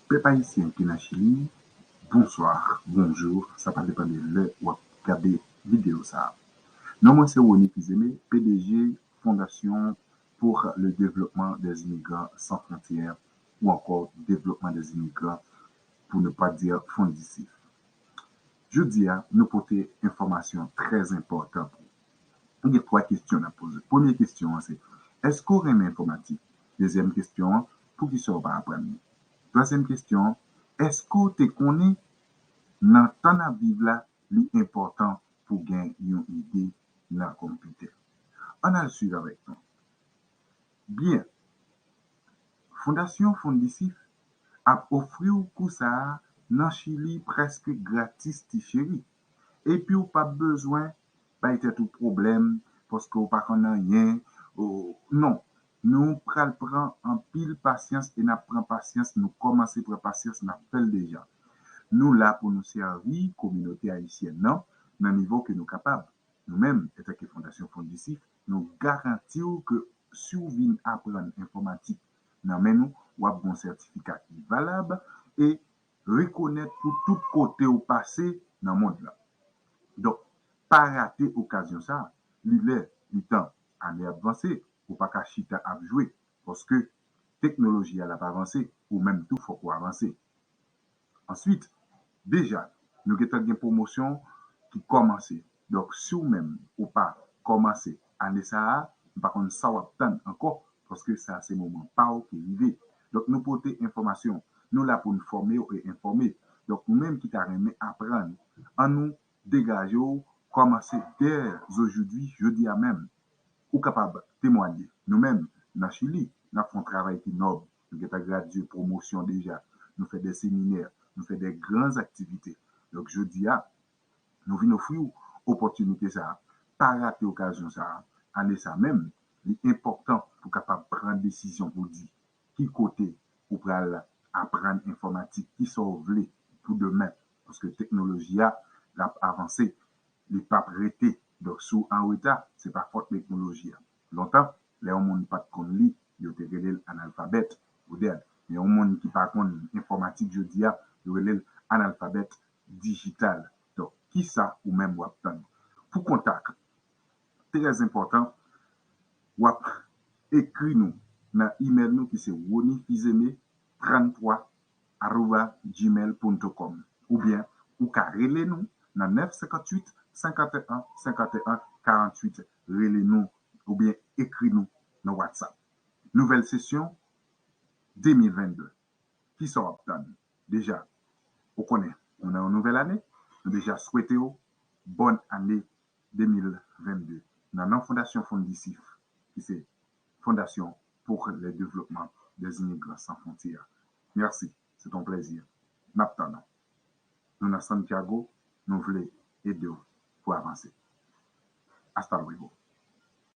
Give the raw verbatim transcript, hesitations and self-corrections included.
Pèp ayisyen ki nan Chili, bonswa, bonjou, sa pa depann de lè w ap gade videyo sa a. Non mwen se Rony Fils-Aimé, P D G Fondation pour le Développement des Immigrants Sans Frontières ou encore Développement des Immigrants, pour ne pas dire Fondisif. Jodi a, nou pote enfòmasyon trè enpòtan pou ou. Gen twa kesyon n ap poze. Premye kesyon an se, èske w renmen enfòmatik? Dezyèm kesyon an, poukisa w pa aprann li? Twazyèm kesyon an, èske w te konnen nan tan n ap viv la, li enpòtan pou gen yon ide nan konpitè? Ann al swiv avèk nou. Byen, Fondasyon Fondisif ap ofri w kou sa a nan Chili prèske gratis, ti cheri. Epi w p ap bezwen bay tèt ou pwoblèm paske w pa konn anyen. Non, nou pral pran anpil pasyans e n ap pran pasyans, nou kòmanse pran pasyans, n ap fè l deja. Nou la pou nou sèvi kominote ayisyèn nan, nan nivo ke nou kapab. Nou menm, antanke Fondasyon Fondisif, nou garanti w ke si w vin aprann enfòmatik nan men nou, w ap gen yon sètifika ki valab e rekonèt pou tout kote w pase nan mond lan. Donk, pa rate okazyon sa a. Li lè, li tan, ane ap vanse, ou pa ka chita ap jwe, paske teknoloji a l ap avanse, ou menm tou fòk ou avanse. Answit, deja, nou gentan gen pwomosyon ki kòmanse. Donk, si w menm ou pa kòmanse ane sa a, m pa konn sa w ap tann ankò, paske sa se moman pa w ki rive. Donk, nou pote enfòmasyon. Nou la pou n fòme w e enfòme. Donk, ou menm ki ta renmen aprann, ann nou degaje w, kòmanse dè zojoudwi, jodi a menm. Ou kapab temwanye. Nou menm, nan Chili, n ap fè yon travay ki nòb. Nou gentan gradye, pwomosyon deja. Nou fè de seminè, nou fè de gran aktivite. Donk, jodi a, nou vin ofri w opòtinite sa a. Pa rate okazyon sa a. Ane sa menm, li enpòtan pou w kapab pran desizyon pou w di ki kote ou pral aprann enfòmatik, kisa w vle pou demen. Paske teknoloji a, l ap avanse, li p ap rete. Donk, si w an reta, se pa fòt teknoloji a. Lontan, lè yon moun pa t konn li, yo te rele l analfabèt, modèn. Men yon moun ki pa konn enfòmatik jodi a, yo rele l analfabèt dijital. Donk, kisa ou menm w ap tann? Pou kontak, trè enpòtan, w ap ekri nou nan imèl nou ki se rony fils-aimé trannntwa arobas gmail ponto com. Oubyen, ou ka rele nou nan nèf senkantuit, senkanteyen, senkanteyen, karanntuit. Rele nou oubyen ekri nou nan WhatsApp. Nouvèl sesyon de mil vennde. Kisa w ap tann? Deja, ou konnen, nou nan yon nouvèl ane, nou deja swete w bòn ane de mil vennde. Nan non Fondasyon Fondisif, ki se Fondation pour le Développement des Immigrants Sans Frontières. Mèsi, se t on plèzi. N ap tann ou. Nou nan Santiago, nou vle ede w pou avanse. Hasta luego.